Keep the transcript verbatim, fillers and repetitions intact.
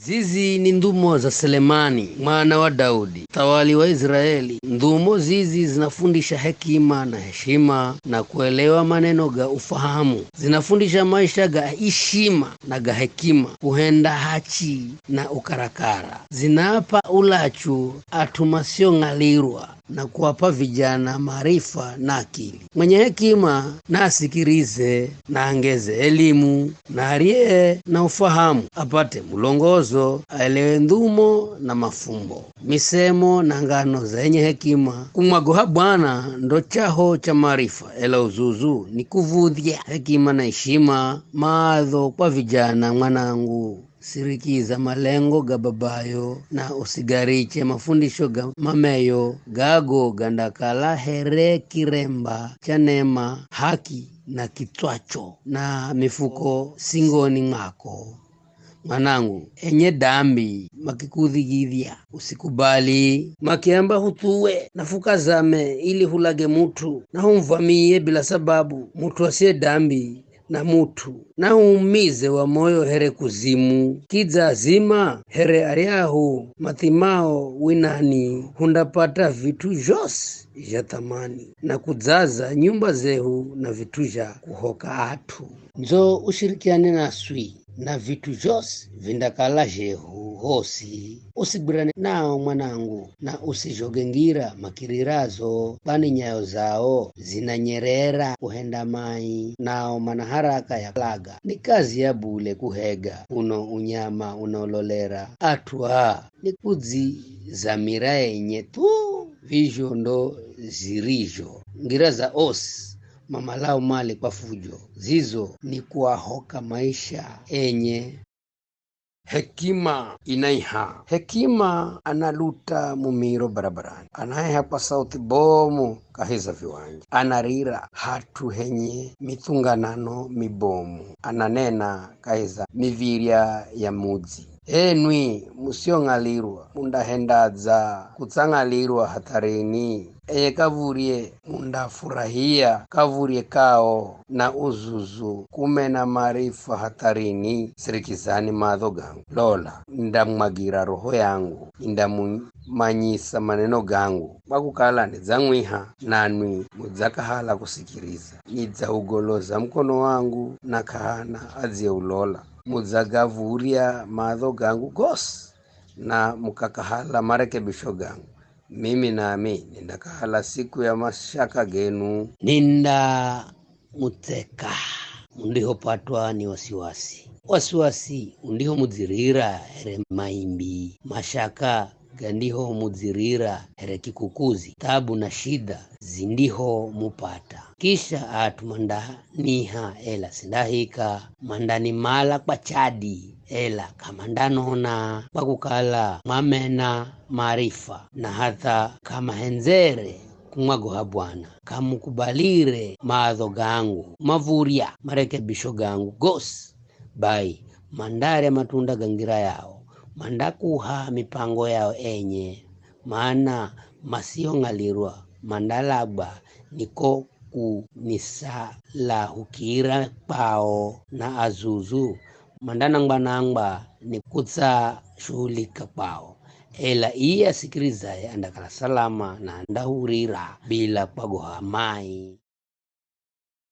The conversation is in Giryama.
Zizi ni ndhumo za Selemani, mwana wa Daudi, thawali wa Israeli. Ndhumo zizi zinafundisha hekima na heshima na kuelewa maneno ga ufahamu. Zinafundisha maisha ga ishima na ga hekima, kuhenda hachi na ukarakara. Zinaapa ulachu at'u masiong'alirwa na kuapa vijana maarifa na akili. Mwenye hekima naasikirize, naangeze elimu, na ariye na ufahamu apate mulongozo, aelewe ndhumo na mafumbo, misemo na ngano zenye hekima. Kumwagoha Bwana ndo chaho cha maarifa, ela uzuzu ni kuv̱udhya. Hekima na ishima maadho kwa vijana, mwanangu. Sirikiza malengo ga babayo, na usigariche mafundisho ga mameyo, gago gandakala here kiremba cha nema, haki na kitswacho, na mifuko singoni mwako. Mwanangu, enye dambi makikudhigidhya, usikubali. Makiamba huthuwe na fukazame ili hulage mut'u, na humvamiye bila sababu. Mut'u asiye dambi na mut'u, na huumize wa moyo here kuzimu. Kidza azima here aryahu mathimao winani, hundapata vit'u zhosi zha thamani, na kudzaza nyumba zehu na vit'u zha kuhoka at'u. Ndzo ushirikiane naswi, na vit'u zhosi vindakala zhehu hosi. Usigwirane nao, mwanangu, na usizhoge ngira makirirazo, kwani nyayo zao zinanyerera kuhenda mai, nao mana haraka ya kulaga. Ni kazi ya bule kuhega kuno unyama unaololera at'u aa, ni kudzizamira enye thu. Vizho ndo zirizho ngira za osi mamalao mali kwa fujo, zizo ni kuahoka maisha enye. Hekima inaiha. Hekima analuta mumiro barabarani, anaiha kwa sauti bomu kahi za viwanja, anarira hat'u henye mithunganano mibomu, ananena kahi za miv̱irya ya mudzi. Enwi musiong'alirwa, mundahendadza kutsang'alirwa hatha rini? Eye kav̱urye mundafurahia kav̱urye kao na uzuzu kumena maarifa hatha rini? Sirikizani maadho gangu. Lola, nindamumwagira roho yangu, nindamumanyisa maneno gangu, kwa kukala nidzang'wiha, nanwi mudzakahala kusikiriza. Nidzaugoloza mukono wangu, na k'ahana adziyeulola. Mudzagav̱urya maadho gangu gosi, na mukakahala marekebisho gangu. Mimi nami nindakahala siku ya mashaka genu. Nindamutseka mundihopatwa ni wasiwasi. Wasiwasi undihomudzirira here maimbi, mashaka gandihomudzirira here kikukuzi, thabu na shida zindihomupata. Kisha at'u mandaniha, ela sindahika, mandanimala kwa chadi, ela k'amandanona, kwa kukala mwamena maarifa, na hatha k'amahendzere kumwagoha Bwana. K'amukubalire maadho gangu, mav̱urya marekebisho gangu gosi. Bai mandarya matunda ga ngira yao, mandakuha mipango yao enye, mana masiong'alirwa mandalagwa ni ko kunisalahukira kwao, na azuzu mandanangwa-nangwa ni kutsashuhulika kwao. Ela iye asikirizaye andakala salama na andahurira bila kwagoha mai.